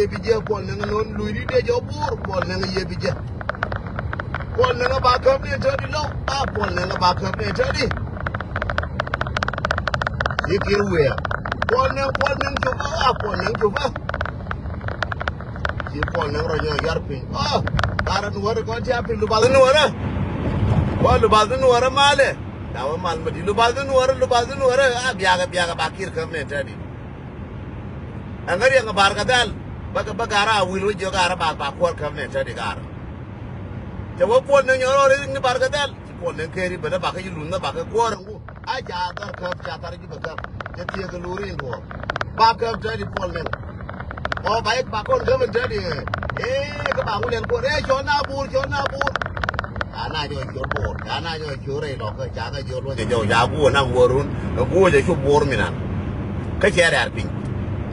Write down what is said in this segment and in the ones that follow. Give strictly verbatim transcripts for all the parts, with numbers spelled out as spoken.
Yɛ bi jɛ Puɔl Nɛŋ nɔn luc di dee jɛ Bor, Puɔl Nɛŋ yɛ bi jɛ. Puɔl Nɛŋ ba käp ni tɔ̱ di lɔw, a Puɔl Nɛŋ ba käp ni tɔ̱ di. Ci Kiir wëë. Puɔl Nɛŋ, Puɔl Nɛŋ cop, a Puɔl Nɛŋ cop. Ci Puɔl Nɛŋ rɔ nyɔ yar piny. A, karɛ Nuɔrɛ kɔn tia piny, lubath Nuɔrɛ. Wa lubath Nuɔrɛ malɛ. Dawä mal ma di lubath Nuɔrɛ, lubath Nuɔrɛ, a biakɛ, biakɛ ba Kiir käp ni tɔ̱ di. Ɛŋa riɛŋ ɛ Barkadhal, bäkɛ bä garä a wil wä jiök garä ba, ba kuɔr käp ni tɔ̱ di garä. Cɛ wä Puɔl Nɛŋ nyɔr rɔ riŋ ni Barkadhal, ci Puɔl Nɛŋ keri bä ni bakä yi luth ni bakä kuɔr ɛŋu. A ca thar käp, ca thar Jubɛ käp. Cɛ thiek kɛ luri in duɔɔr. Ba käp tɔ̱ di Puɔl Nɛŋ. Ɔ ba yik ba kɔn käp in tɔ̱ di. Ee, kä ba ŋu lɛl kuɔr. Ee, cɔn na Bor, cɔn na Bor. Ca na jɔ cor Bor, ca na jɔ cor rɛy lɔkä, ca kɛ jor luɔcɛ jɔw, ca guɔ naŋ wä run, kɛ guɔ jɛ cu Bor minan. Kä cɛ rɛ̈r piny.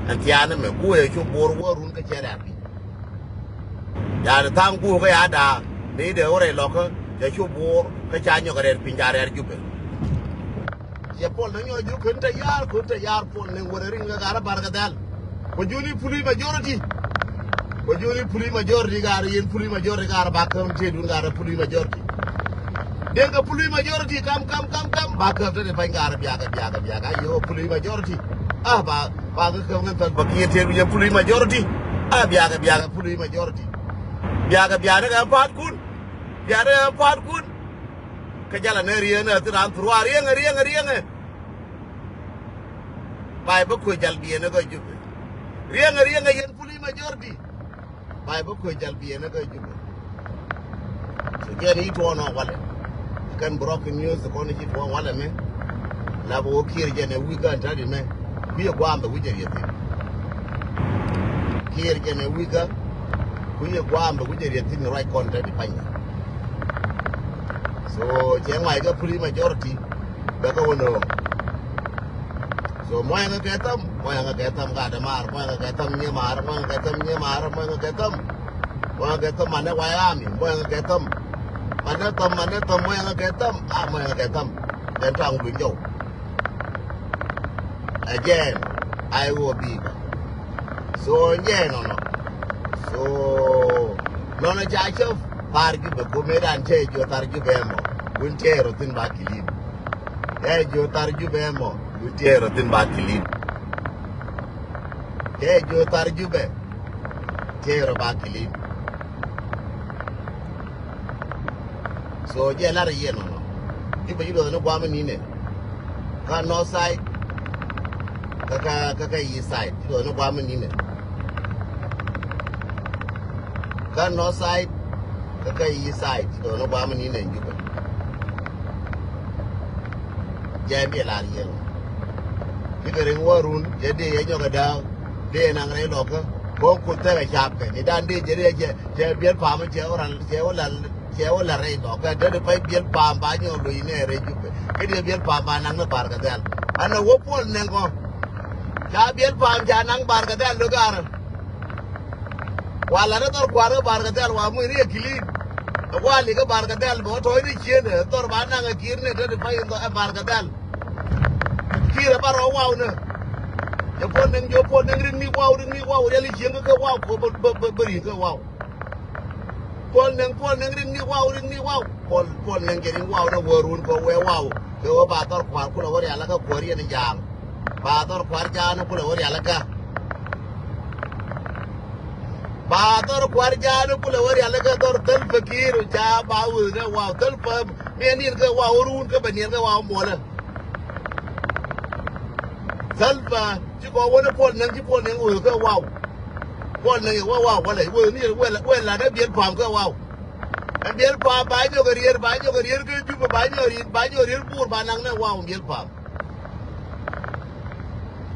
Ɛn thiaani mɛ guɔ jɛ cu Bor wä run kä cɛ rɛ̈r piny. Yani thaŋ guɔ kä ya daa, ni dee wä rɛy lɔkä, jɛ cu Bor, kä ca nyɔk rɛ̈r piny, ca rɛ̈r Jubɛ. Cɛ Puɔl Nɛŋ nyɔk jiök kön te yar, kön te yar Puɔl Nɛŋ wä rɛ riŋ kä garä Barkadhal. Kɔ juni puli majority. Kɔ juni puli majority garä, yen puli majority garä ba käm tëëdun garä puli majority. Den kɛ puli majority kam, kam, kam, kam. Ba käm tëëdi pany garä biakɛ, biakɛ, biakɛ. Ayo puli majority. A ba, ba kɛ käm kɛ thal ba kiɛ tëëdu yɛ puli majority. A biakɛ, biakɛ puli majority. Biakɛ, biakɛ kɛ pa̱a̱t kun. Biakɛ kɛ pa̱a̱t kun. Kä jal anɛ riɛŋɛ, thi raan thurua riɛŋɛ, riɛŋɛ, riɛŋɛ. Bay bä kuec jal biɛnɛ kä Jubɛ. Riɛŋɛ, riɛŋɛ yɛn puli majority. Bay bä kuec jal biɛnɛ kä Jubɛ. So jɛn i̱ tuɔɔn ɔ walɛ. Kɛn broken news kɔn i̱ ci tuɔɔn walɛ mɛ. La bä wä Kiir jɛn ɛ wi̱i̱ kɛn ta̱t imɛ. Kui̱ ɛ gua̱a̱m bɛ wi̱c ɛ riɛthin. Kiir jɛn ɛ wi̱i̱ kä. Kui̱ ɛ gua̱a̱m bɛ wi̱c ɛ riɛthin ruac kɔn ta̱t ipany. So cɛ ŋuay kä puli majority. Bɛ kä wä nööŋ. So muɔ̱yɛ ŋä kɛ thäm, muɔ̱yɛ ŋä kɛ thäm ka dämaar, muɔ̱yɛ ŋä kɛ thäm nyimaar, muɔ̱yɛ ŋä kɛ thäm nyimaar, muɔ̱yɛ ŋä kɛ thäm. Muɔ̱yɛ ŋä kɛ thäm manɛ wayami, muɔ̱yɛ ŋä kɛ thäm. Manɛ thäm, manɛ thäm, muɔ̱yɛ ŋä kɛ thäm, a muɔ̱yɛ ŋä kɛ thäm. Then tɔ̱a̱ŋ duny jɔw. Again, I will be. So nyɛ nɔnɔ. So nɔnɔ ca cä par Jubɛ, ko me dan cɛ jiɔ thar Jubɛ mɔ. Wun cɛ rɔ thin ba kilin. Cɛ jiɔ thar Jubɛ mɔ. Wun cɛ rɔ thin ba kilin. Cɛ jiɔ thar Jubɛ. Cɛ rɔ ba kilin. So jɛ lar yɛ nɔnɔ. Jubɛ ji̱ luɔth ni guam ni nɛ. Kä north side. Kä kä kä kä east side. Ji̱ luɔth ni guam ni nɛ. Kä north side. Kä kä east side. Ji̱ luɔth ni guam ni nɛ Jubɛ. Jɛ bi lar yɛ nɔnɔ. Ji̱ kɛ riŋ wä run. Jɛ dee yɛ nyɔk ɛ da̱a̱. Dee yɛ naŋ rɛy lɔkä. Kɔn kuth thɛk ɛ cap kɛ. Ni dan dee jɛ dee jɛ. Cɛ biɛl pam cɛ wä ral cɛ wä lal cɛ wä lal rɛy dɔk kɛ dee di pay biɛl pam ba nyɔ lo̱c nɛ rɛy Jubɛ. Kä diɛ biɛl pam ba naŋ ni Barkadhal. Anɛ wä Puɔl Nɛŋ kɔ. Ca biɛl pam ca naŋ Barkadhal lo garä. Wa lat ɛ dhɔr kua̱r kä Barkadhal wa muc ni ɛ kilin. Ɛ wa lik kä Barkadhal bɛ wä tɔ̱ɔ̱c ni cieen ɛ dhɔr ba naŋ ɛ Kiir ni dee di pay in dhɔ ɛ Barkadhal. Kiir ɛ bar ɔ waw nä. Jɛ Puɔl Nɛŋ jɛ Puɔl Nɛŋ riŋ ni waw riŋ ni waw riali cieŋ kä waw ko bä bä bä riŋ kä waw. Puɔl Nɛŋ Puɔl Nɛŋ riŋ ni waw riŋ ni waw. Puɔl Puɔl Nɛŋ jɛ riŋ waw nä wä run kɔ wee waw. Kɛ wä ba dhɔr kua̱r kulɛ wä rial kä kuäär yɛn ja̱a̱ŋ. Ba dhɔr kua̱r ja̱a̱ŋ kulɛ wä rial kä. Ba dhɔr kua̱r ja̱a̱ŋ kulɛ wä rial kä dhɔr thäl pɛ Kiir ca ba wee nä waw thäl pɛ. Miɛ niɛn kɛ waw run kä bɛ niɛn kɛ waw muɔlä. Salva ci kɔ wä ni Puɔl Nɛŋ ci Puɔl Nɛŋ wee kɛ waw. Puɔl Nɛŋ yɛ wä waw wala wee ni wee la wee la ni biɛl pam kɛ waw. Ɛn biɛl pam ba nyɔk rier ba nyɔk rier kɛ Jubɛ ba nyɔk rier ba nyɔk rier Bor ba naŋ ni waw biɛl pam.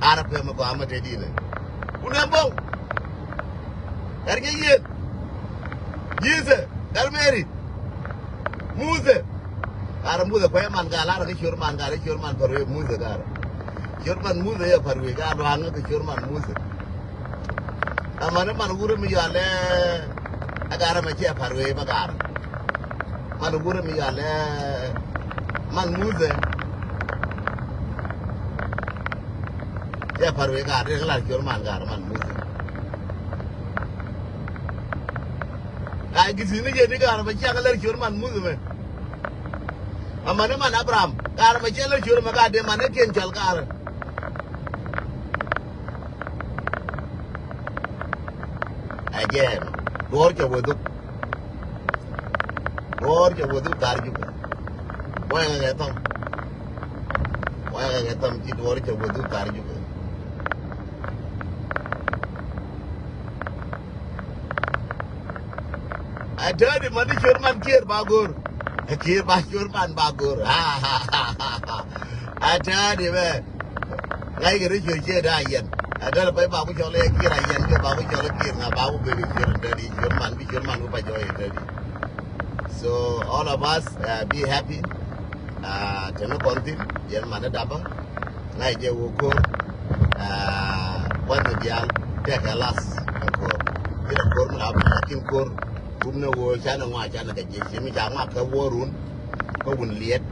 Arap kɛ mɛ gɔaa mɛ te di̱i̱nɛ. Kun ɛn bɔŋ. Ɛr nyɛ yieen. Ji̱thɛ. Ɛr Mɛri. Muthɛ. Karɛ Muthɛ kuɛ man ka lar kɛ ciör man karɛ ciör man pär wee Muthɛ karɛ. Ciör man Muthɛ yɛ pär wee ka luaŋ kɛ ciör man Muthɛ. Aman man wurɛ mi yɔalɛ. Ɛ karɛ mɛ ciɛ pär wee bä karɛ. Man wurɛ mi yɔalɛ. Man Muthɛ. Ciɛ pär wee karɛ lar ciör man karɛ man Muthɛ. Kisini jɛ ni gaar mɛ ciaŋ lɛr ciöt man muth mɛ. Amäni man Abraham gaar mɛ ciaŋ lɛr ciöt mɛ ka dee man ɛ kiɛn cɔl gaar. Ɛ jɛɛn duɔ̱ɔ̱r cɛ wä dhuk. Duɔ̱ɔ̱r cɛ wä dhuk gaar Jubɛ. Wɛŋɛ kɛ thɔm. Wɛŋɛ kɛ thɔm ci duɔ̱ɔ̱r cɛ wä dhuk gaar Jubɛ. Ɛ täädi mani ciöt man Kiir ba go̱o̱r. Ɛ Kiir ba ciöt man ba go̱o̱r. Ɛ täädi bɛ. Ŋa̱ckɛ ri ciöt ciɛ da yɛn. Ɛ täädi pay ba ku cɔl ɛ Kiir a yɛn kɛ ba ku cɔl ɛ Kiir ŋa ba ku ben ciöt täädi ciöt man bi ciöt man ku ba jɔɔy täädi. So all of us, uh, be happy. Teni kɔn thin yɛn mani dapä. Ŋa̱c jɛ wä ko̱r. Wän mi diaal tɛkɛ lath ɛ ko̱r. Inɛ ko̱r mi la lakin ko̱r kum ni wä canɛ ŋɔak canɛ kɛ jiɛc ci mi ca ŋɔak kä wä run kä wun liɛt.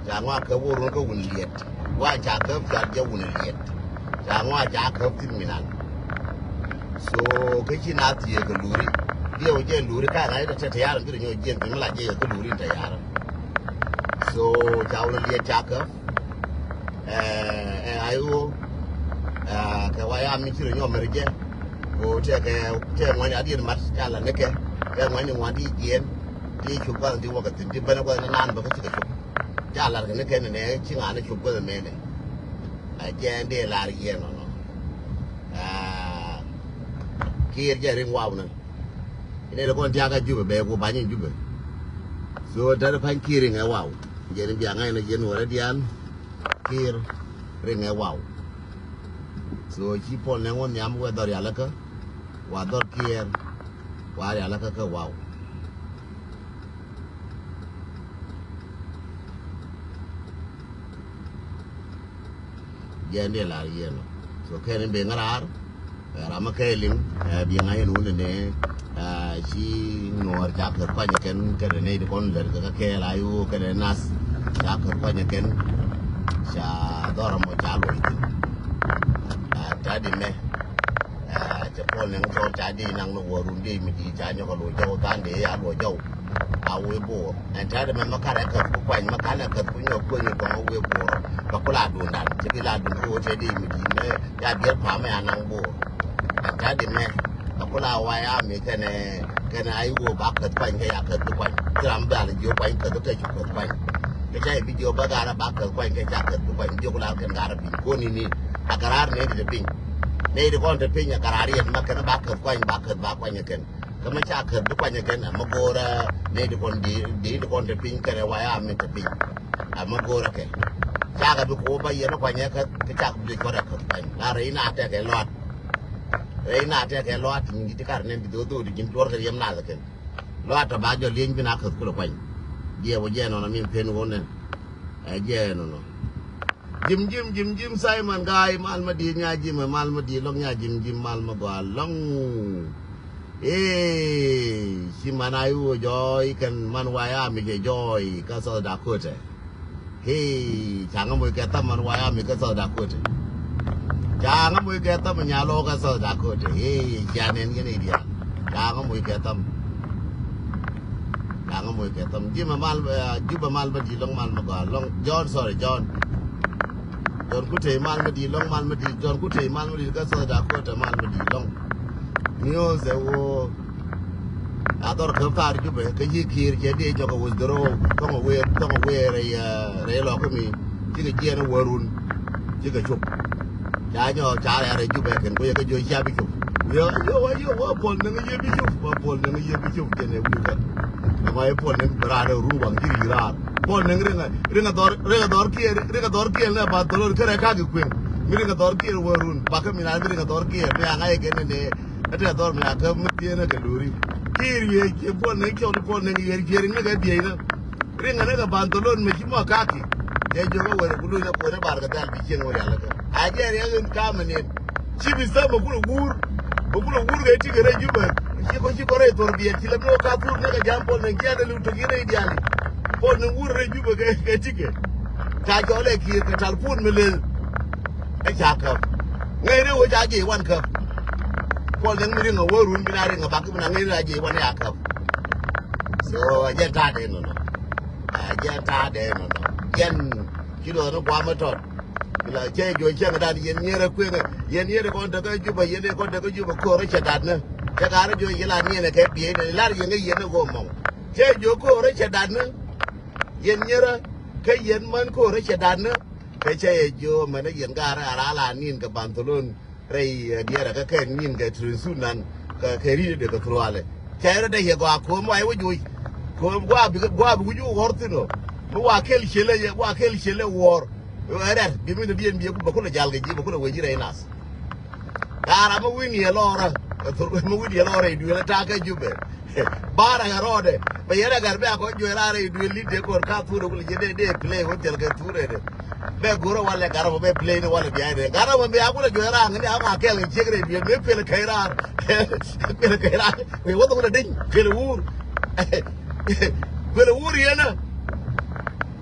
Ca ŋɔak kä wä run kä wun liɛt. Wa ca käp ca jɛ wun liɛt. Ca ŋɔak ca käp thin mi nan. So kä ci na thiee kɛ luri. Diɛ wä jɛ luri ka ŋa̱c tɛ tɛ yaar mi ri nyɔ jiɛn piny mi la jɛ kɛ luri tɛ yaar. So ca wä liɛt ca käp. Ɛ, ɛ, ay ɣöö, ɛ, kɛ wa ya mi ci rɔ nyɔm mɛr jɛ. Ko tɛ kɛ, tɛ ŋuani adiɛn mat ca la nikɛ. Tɛ ŋuani ŋuan di jiɛn. Di cop guath di wä kɛ thin di bɛn guath ni nan bä kä ci kɛ cop. Ca lar kɛ nikɛ ni nɛ ci ŋa̱n ni cop guath mɛnɛ. Ɛ jɛ ni lar yɛ nɔnɔ. Ɛ, Kiir jɛ riŋ waw ni. Inɛ lɛ kɔn tiakä Jubɛ bɛ ku bany in Jubɛ. So tɛr pa̱ny Kiir riŋ ɛ waw. Jɛ ni bia ŋa̱c ni jɛ ni wä rɛ diaal. Kiir riŋ ɛ waw. So ci Puɔl Nɛŋ wä nhiam wä dhɔr yalä kä wa dhɔr Kiir wa yalä kä kä waw. Jɛ ni lar yɛn ɔ. So kɛn in ben ŋa̱r. Ɛ, ram mi kɛɛliŋ, ɛ, bi ŋa̱c ɛn wun ɛnɛ, ɛ, ci Nuɔɔr ca keth kuany kɛn kɛnɛ nɛy ti kɔn lɛr kɛ kä kɛɛl a i̱ ɣöö kɛnɛ nath ca keth kuany kɛn ca dhɔr ɛmɔ ca luɔc thi̱n. Ɛ, tɛ̈di mɛ, ɛ, cɛ Puɔl Nɛŋ cɔl ca dee naŋ ni wä run dee mi di̱i̱t ca nyɔk a loc jɔw tha̱a̱ŋ dee a luɔc jɔw. A wee Bo̱o̱r ɛn tɛ̈di mɛ mɛ karɛ käth ku kuany mɛ kanɛ käth ku nyɔk kueny kɔŋ a wee Bo̱o̱r. Bɛ ku la duundan ci bi la duun ku wä tɛ dee mi di̱i̱t mɛ ya biɛl pa̱a̱m ɛ anaŋ Bo̱o̱r. Ɛn ta̱a̱ di mɛ ɛ kula wa ya mi kɛnɛ kɛnɛ a i̱ wä ba käth kuany kɛ ya käth bi kuany. Ci ram bɛ al jiö kuany käth kɛ cu käth kuany. Kɛ ca i̱ bi jiö bä gaar a ba käth kuany kɛ ca käth bi kuany jiö kula kɛn gaar a piny koni ni. A garar nɛ di te piny. Nɛ di kɔn te piny a garar yɛn ma kɛn ba käth kuany ba käth ba kuany kɛn. Kä mi ca käth bi kuany kɛn a mi go̱o̱rä nɛ di kɔn di di kɔn te piny kɛnɛ wa ya mi te piny. A mi go̱o̱rä kɛ cakɛ bi kuɔ ba yɛn kuany ɛ käth kä cak bi cuɔt ɛ käth kuany la rɛy na tɛkɛ lɔat. Rɛy na tɛkɛ lɔat ti nyiŋ di ti kar nɛn ti dho̱o̱ dho̱o̱ ti ji̱n tuɔr kɛ riɛm nath kɛn lɔat tɔ ba jɔ lieny bi na käth kulɛ kuany. Jiɛ wä jɛ nɔnɔ min pen wä nɛn. Ɛ jɛ nɔnɔ. Jim jim jim jim Simon Guy mal ma di nya jim mal ma di lɔŋ nya jim jim mal ma gɔa lɔŋ. Ee ci man a i̱ wä jɔɔy kɛn man wa ya mi jɛ jɔɔy kä South Dakota. Hee caŋä moc kɛ thäm man wa ya mi kä South Dakota. Caŋä moc kɛ thäm nya lɔ kä South Dakota. Hee cia nɛn kɛn i̱ diaal caŋä moc kɛ thäm. Kaŋä moc kɛ thɔm jimɛ mal, eh, Jubɛ mal bä di lɔŋ mal ma gɔaa lɔŋ John, sorry, John. John Kutey mal ma di lɔŋ mal ma di John Kutey mal ma di kä South Dakota mal ma di lɔŋ. News ɛ wo a dhɔr käp thar Jubɛ kä yi Kiir cɛ di jɔk a withdraw thɔŋ a weer thɔŋ a weer rɛy, eh, rɛy lɔk kä mi cikɛ jiɛn a wärun. Cikɛ cop. Ca nyɔ ca rɛ̈ɛ̈r ɛ Jubɛ kɛn kui̱ ɛ kä jiɔ cia bi cop. Yo yo yo wä Puɔl Nɛŋ yie bi cop wä Puɔl Nɛŋ yie bi cop jɛn ɛ wuli kɛ. Ɛmɔ ɛ Puɔl Nɛŋ bi raar ɛ run waŋ ji̱ ri̱i̱ raar Puɔl Nɛŋ riŋ ɛ riŋ ɛ dhɔr riŋ ɛ dhɔr kiɛ riŋ ɛ dhɔr kiɛ nɛ ba dhɔr kɛ rɛ kaki kueŋ. Mi riŋ ɛ dhɔr kiɛ wä run bakä mi na mi riŋ ɛ dhɔr kiɛ mi aŋa yɛ kɛn nɛ ɛ tɛ dhɔr mi akä mi thiee nɛ kɛ luri. Kiɛ riee kiɛ Puɔl Nɛŋ cɔl Puɔl Nɛŋ yɛ kiɛ riŋ nɛ kɛ biey nɛ. Riŋ ɛ nɛ kɛ Pantolon mɛ ci mɔ kaki. Jɛ jiök ɛ wɛrɛ ku luny ɛ kuɔn ɛ bar kɛ dhal bi cieŋ wä rial ɛ kɛ. A jɛ riɛk in ka̱m ɛ nin. Ci bi thäm ɛ kulɛ wuur. Ɛ kulɛ wuur kɛ tikɛ rɛy Jubɛ. Ci kɔ ci kɔ rɛy thor biɛt ci lɛ mi wä ka thur nɛ kɛ jam Puɔl Nɛŋ ci a dɛ liw tok yi rɛy diali. Puɔl Nɛŋ wuur rɛy Jubɛ kɛ, kɛ tikɛ. Ca jɔl ɛ kiɛ kɛ tal puɔn mi lel. Ɛ ca käp. Ŋäc rɛy wä ca jiɛc wan käp. Puɔl Nɛŋ mi riŋ ɛ wä run mi na riŋ ɛ bak mi na ŋäc rɛy a jiɛc wan ɛ a käp. So a jɛ ta̱a̱ dee nɔnɔ. A jɛ ta̱a̱ dee nɔnɔ. Yɛn ci luɔth ni guam mi tɔt. Bila cɛ juɔc cɛŋ dan yɛn nyier a kueŋ. Yɛn nyier kɔn tekä Juba, yɛn kɔn tekä Juba ko̱r cɛ datni. Cɛ ka̱r juɔc yɛn la niɛn kɛ biey ni lar yɛn kɛ yɛn ni ɣöö mɔŋ. Cɛ juɔc ko̱r cɛ datni. Yɛn nyier a kä yɛn män ko̱r cɛ datni. Kɛ cɛ yɛ jiö mɛn yɛn ga̱r a raal a nin kɛ Bantholon rɛy, eh, diɛɛrɛ kɛ kɛ nin kɛ Trinsunan kɛ, kɛ ri̱t dee kɛ thurɔalɛ. Cɛ rɔ dee yɛ gɔaa ko̱o̱m wa yɛ wä juɔc. Ko̱o̱m gua bi, gua bi wi̱c wä ɣɔr thi̱n ɔ. Mi wa kel cielɛ yɛ, wa kel cielɛ wuɔr. Ɛ rɛr bi mi ni diɛn bi yɛ ku bä kulɛ jal kɛ ji̱ bä kulɛ wee ji̱ rɛy nath. Gaa ram mi wi̱n yɛ lɔrä, mi wi̱n yɛ lɔrä i̱ duël ta̱a̱ kä Jubɛ. Barɛ kɛ rɔɔdɛ bɛ yɛn ɛ gɛr bɛ a kɔ juɛ rarɛ i̱ duël li̱t dee kɔr ka thurɛ kulɛ jɛ dee dee play wä thil kɛ thurɛ dɛ. Bɛ go̱rä walɛ gat ram bɛ play ni walɛ bia dee gat ram bɛ a kulɛ juɛ rar ŋäni a ma kɛl kɛ ciek rɛ i̱ duël mi pel kɛ rar. Pel kɛ rar wee wä thok lɛ deny pel wur. Pel wur yɛn ɛ.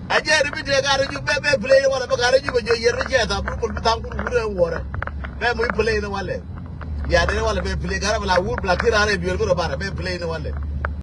A jɛ ri bi tëë gat rɛ Jubɛ bɛ play ni walɛ bɛ gat rɛ Jubɛ jɛ yɛr bi cɛ tha̱a̱ŋ bi pul bi tha̱a̱ŋ kur wurɛ wuɔrɛ. Bɛ moc play ni walɛ. Bia dee ni walɛ bɛ play gat rɛ bi la wur bi la ki rarɛ duel bi rɔ barɛ bɛ play ni walɛ.